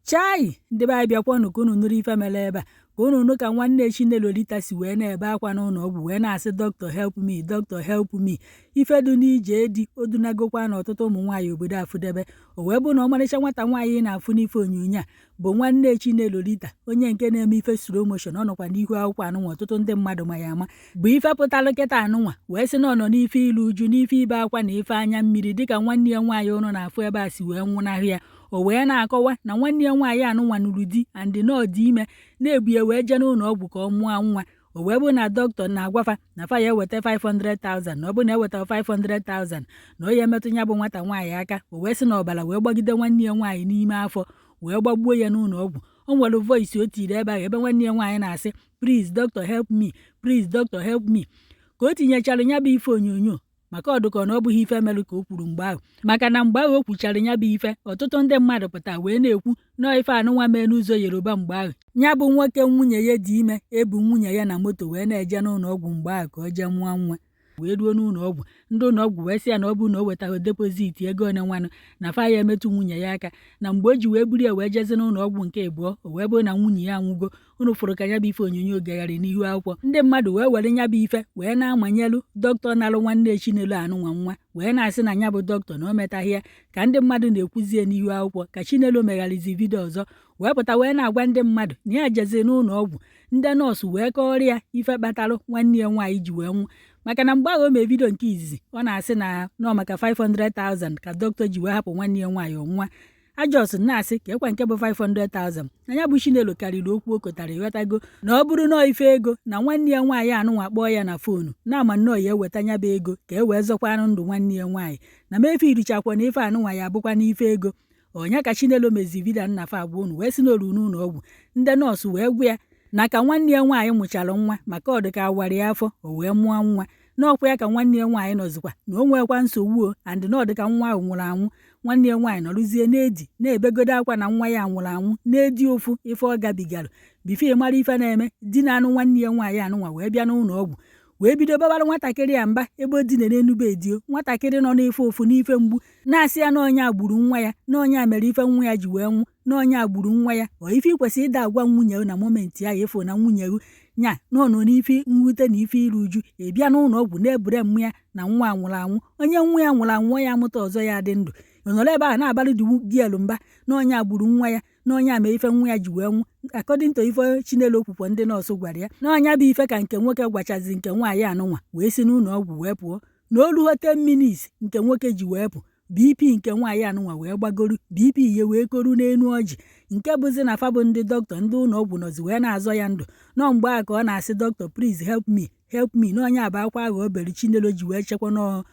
Chai! Ndị be anyị, bịakwanụ ka unu nụrụ ife mere ebe a, ka unu nụ ka nwanne Chinelo Rita si wee na-ebe akwa n'ụlọ ọgwụ, wee na-asị, "Doctor, help me, doctor, help me." Ife dị n'ije di odunagokwa na ọtụtụ ụmụ nwaanyị obodo afụdebe. O wee bụ na ọmarịcha nwata nwaanyị na-afụ n'ife onyonyo a bụ nwanne Chinelo Rita, onye nke na-eme ife slow motion. Ọ nọkwa n'ihu akwụkwọ anụnwa, ọtụtụ ndị mmadụ ma ya ama, bụ ife pụtalụ kịta anụnwa wee sị na ọ nọ n'ife ilu uju, n'ife ibe akwa na ife anya mmiri, dịka nwanne ya nwaanyị ụnụ na-afụ ebe a si wee nwụnahụ ya. O wee na-akọwa na nwanne ya nwaanyị anụnwa nụrụ di and na ọ dị ime, na-ebu ya wee jee n'ụlọ ọgwụ ka ọ mụọ nwa. O wee bụ na dọkịta na-agwafa na fa ya eweta 500,000, na ọ bụ na eweta 500,000 na o ya emetụ ya bụ nwata nwaanyị aka. O wee sị na ọbara wee gbagide nwanne ya nwaanyị n'ime afọ, wee gbagbuo ya n'ụlọ ọgwụ. O nwere voice o tiri ebe ahụ ebe nwanne ya nwaanyị na-asị, "Please, doctor, help me, please, doctor, help me." Ka o tinyechara ya bụ ife onyonyo, maka ọdụkọ na ọ bụghị ife melụ ka o kwuru mgbe ahụ, maka na mgbe ahụ o kwuchara ya bụ ife, ọtụtụ ndị mmadụ pụta wee na-ekwu nọọ ife anụnwa mee n'ụzọ Yoruba mgbe ahụ. Ya bụ nwoke nwunye ya dị ime, ebu nwunye ya na moto wee na-eje n'ụlọ ọgwụ mgbe ahụ ka o jee mụọ nwa, wee ruo n'ụlọ ọgwụ, ndị ụlọ ọgwụ wee sị ya na ọ bụ na o wetaghị deposit ego one nwanụ, na fa ya emetụ nwunye ya aka. Na mgbe o ji wee buru ya wee jezi n'ụlọ ọgwụ nke ịbụọ, o wee bụrụ na nwunye ya anwụgo. Unu fụrụ ka ya bụ ife onyonyo gagharị n'ihu akwụkwọ. Ndị mmadụ wee were ya bụ ife wee na-amanyelu dọkịta nalụ nwanne Chinelo anụnwa nwa, wee na-asị na ya bụ dọkịta na o metaghị ya. Ka ndị mmadụ na-ekwuzie n'ihu akwụkwọ, ka Chinelo megharịzi video ọzọ wee pụta wee na-agwa ndị mmadụ na ya jezi n'ụlọ ọgwụ, ndị nọọsụ wee kọọrọ ya ife kpatalụ nwanne ya nwaanyị ji wee nwụ. Maka na mgbe ahụ o mee video nke izizi, ọ na-asị na nọ maka 500,000 ka dọkịta ji wee hapụ nwanne ya nwaanyị ọnwụnwa. Ajọs na-asị ka ekwa nke bụ 500,000, na ya bụ Chinelo karịrị okwu o kotara. Ịghọtago na ọ bụrụ nọọ ife ego, na nwanne ya nwaanyị anụnwa kpọọ ya na phone, na-ama nnọọ ya eweta ya bụ ego ka e wee zọkwanụ ndụ nwanne ya nwaanyị. Na mefe irichakwa na ife anụnwa ya abụkwa n'ife ego onye. Ka Chinelo mezi video nnafa agwa unu, wee sị n'oru n'ụlọ ọgwụ, ndị nọọsụ wee gwa ya na ka nwanne ya nwaanyị mụchara nwa, maka ọ dị ka awara ya afọ, o wee mụọ nwa n'ọkwa ya ka nwanne ya nwaanyị nọzikwa na o nwekwa nsogbu o, and na ọ dị ka nwa ahụ nwụrụ anwụ. Nwanne ya nwaanyị nọrụzie n'edi na-ebegodo akwa na nwa ya nwụrụ anwụ, na-edi ụfụ ife ọ gabigara. Before mara ife na-eme, di na-anụ nwanne ya nwaanyị anụnwa wee bịa n'ụlọ ọgwụ, wee bido babara nwatakịrị ya mba ebe o dina n'enu bed o. Nwatakịrị nọ n'ife ụfụ, n'ife mgbu, na-asị ya na onye a gburu nwa ya, na onye a mere ife nwa ya ji wee nwụ, na onye a gburu nwa ya. Ọ ife ị kwesịrị ịda agwa nwunye na moment ahụ ịfụ na nwunye nya na ọ nọ n'ife mwute na ife iru uju, ị bịa n'ụlọ ọgwụ na-ebure mmụ ya na nwa nwụrụ anwụ. Onye nwa ya nwụrụ anwụ, ya amụta ọzọ, ya dị ndụ, ị nọrọ ebe ahụ na-abalị dị gielu mba na onye a gburu nwa ya, na onye a mee ife nwa ya ji wee nwụ. According to ife Chinelo kwukwo, ndị nọọsụ gwara ya na ọnya bụ ife ka nke nwoke gwachazi nke nwaanyị anụnwa wee si n'ụlọ ọgwụ wee pụọ. Na olu 10 minutes nke nwoke ji wee pụ, BP nke nwaanyị anụnwa wee gbagoru, BP ya wee koru n'enu ọjị, nke bụzi na fa bụ ndị dọkịta, ndị ụlọ ọgwụ nọzi wee na-azọ ya ndụ. Nọ mgbe a ka ọ na-asị, "Doctor, please help me, help me." Na onye bụ akwa ahụ o bere, Chinelo ji wee chekwa nọọ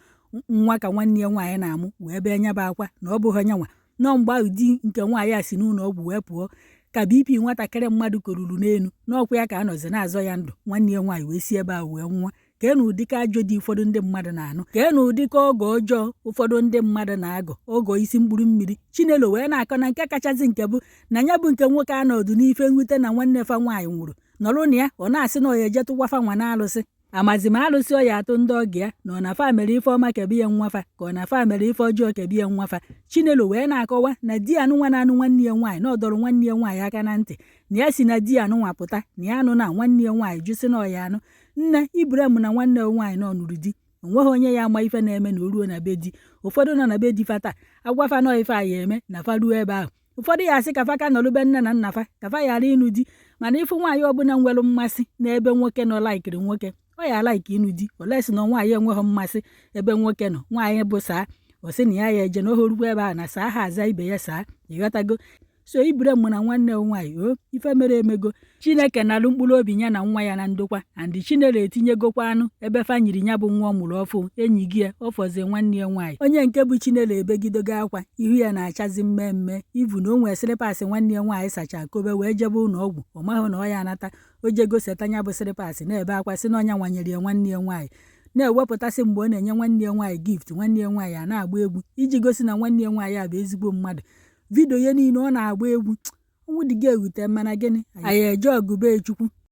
nwa ka nwanne ya nwaanyị na-amụ, wee bee nyaba akwa na ọ bụghị onye nwa. Nọ mgbe ahụ di nke nwaanyị a si n'ụlọ ọgwụ wee pụọ, ka BP nwatakịrị mmadụ koruru n'elu n'ọkwa ya ka a nọzi na-azọ ya ndụ. Nwanne ya nwaanyị wee si ebe ahụ wee nwụọ. Kee na ụdịka ajọ dị ụfọdụ ndị mmadụ na-anụ, kee na ụdịka ọgọ ọjọọ ụfọdụ ndị mmadụ na-agọ, ọgọ isi mkpụrụ mmiri. Chinelo wee na-akọ na nke kachasị nke bụ na ya bụ nke nwoke anọdụ n'ife mwute na nwanne fa nwaanyị nwụrụ, nọrụ na ya ọ na-asị na ọ ya eje tụkwa nwa na alụsị amazi ma alụsị ọ ya atụ ndị ọgọ ya, na ọ na fa mere ife ọma kebe ya nwafa, ka ọ na fa mere ife ọjọọ kebe ya nwafa. Chinelo wee na-akọwa na di anụnwa na-anụ nwanne ya nwaanyị, na ọ dọrọ nwanne ya nwaanyị aka na ntị na ya si na di anụnwa pụta, na ya anụ na nwanne ya nwaanyị jụsị na ọ ya anụ nne Ibrahim na nwanne ya nwaanyị nọ nụrụ di. Onweghị onye ya ama ife na-eme na o ruo na be di. Ụfọdụ nọ na be di fata agwafa nọ ife a ya eme na fa ruo ebe ahụ. Ụfọdụ ya asị ka fa ka nọrụbe nne na nna fa, ka fa ghara ịnụ di. Mana ịfụ nwaanyị ọbụla nwere mmasị n'ebe nwoke nọ, likeiri nwoke, ọ ya like ịnụ di olesi na nwaanyị enweghị mmasị ebe nwoke nọ. Nwaanyị bụ saa, ọ sị na ya ya eje na ohorukwa ebe ahụ na saa ha aza ibe ya saa. Ịghọtago? So Ibrahim na nwanne nwaanyị o ife mere emego. Chineke nalụ mkpụrụ obi ya na nwa ya na ndokwa. And Chinelo etinyegokwa anụ ebe fa nyiri ya bụ nwa ọ mụrụ ọfụ enyi gị ya ọ fọzie nwanne ya nwaanyị. Onye nke bụ Chinelo ebegidogo akwa, ihu ya na-achazi mmemme ivu na o nwee slippers nwanne ya nwaanyị sacha kobe wee jebe ụlọ ọgwụ. Ọ mahụ na ọ ya anata o jego seta nya bụ slippers, na-ebe akwa sị na ọnya nwanyere ya nwanne ya nwaanyị, na-ewepụtasị mgbe ọ na-enye nwanne ya nwaanyị gift, nwanne ya nwaanyị a na-agba egwu iji gosi na nwanne ya nwaanyị a bụ ezigbo mmadụ. Video ya niile ọ na-agba egwu. Ọnwụ dị gị ewute, mana gịnị, anyị eje ọgụ be Chukwu.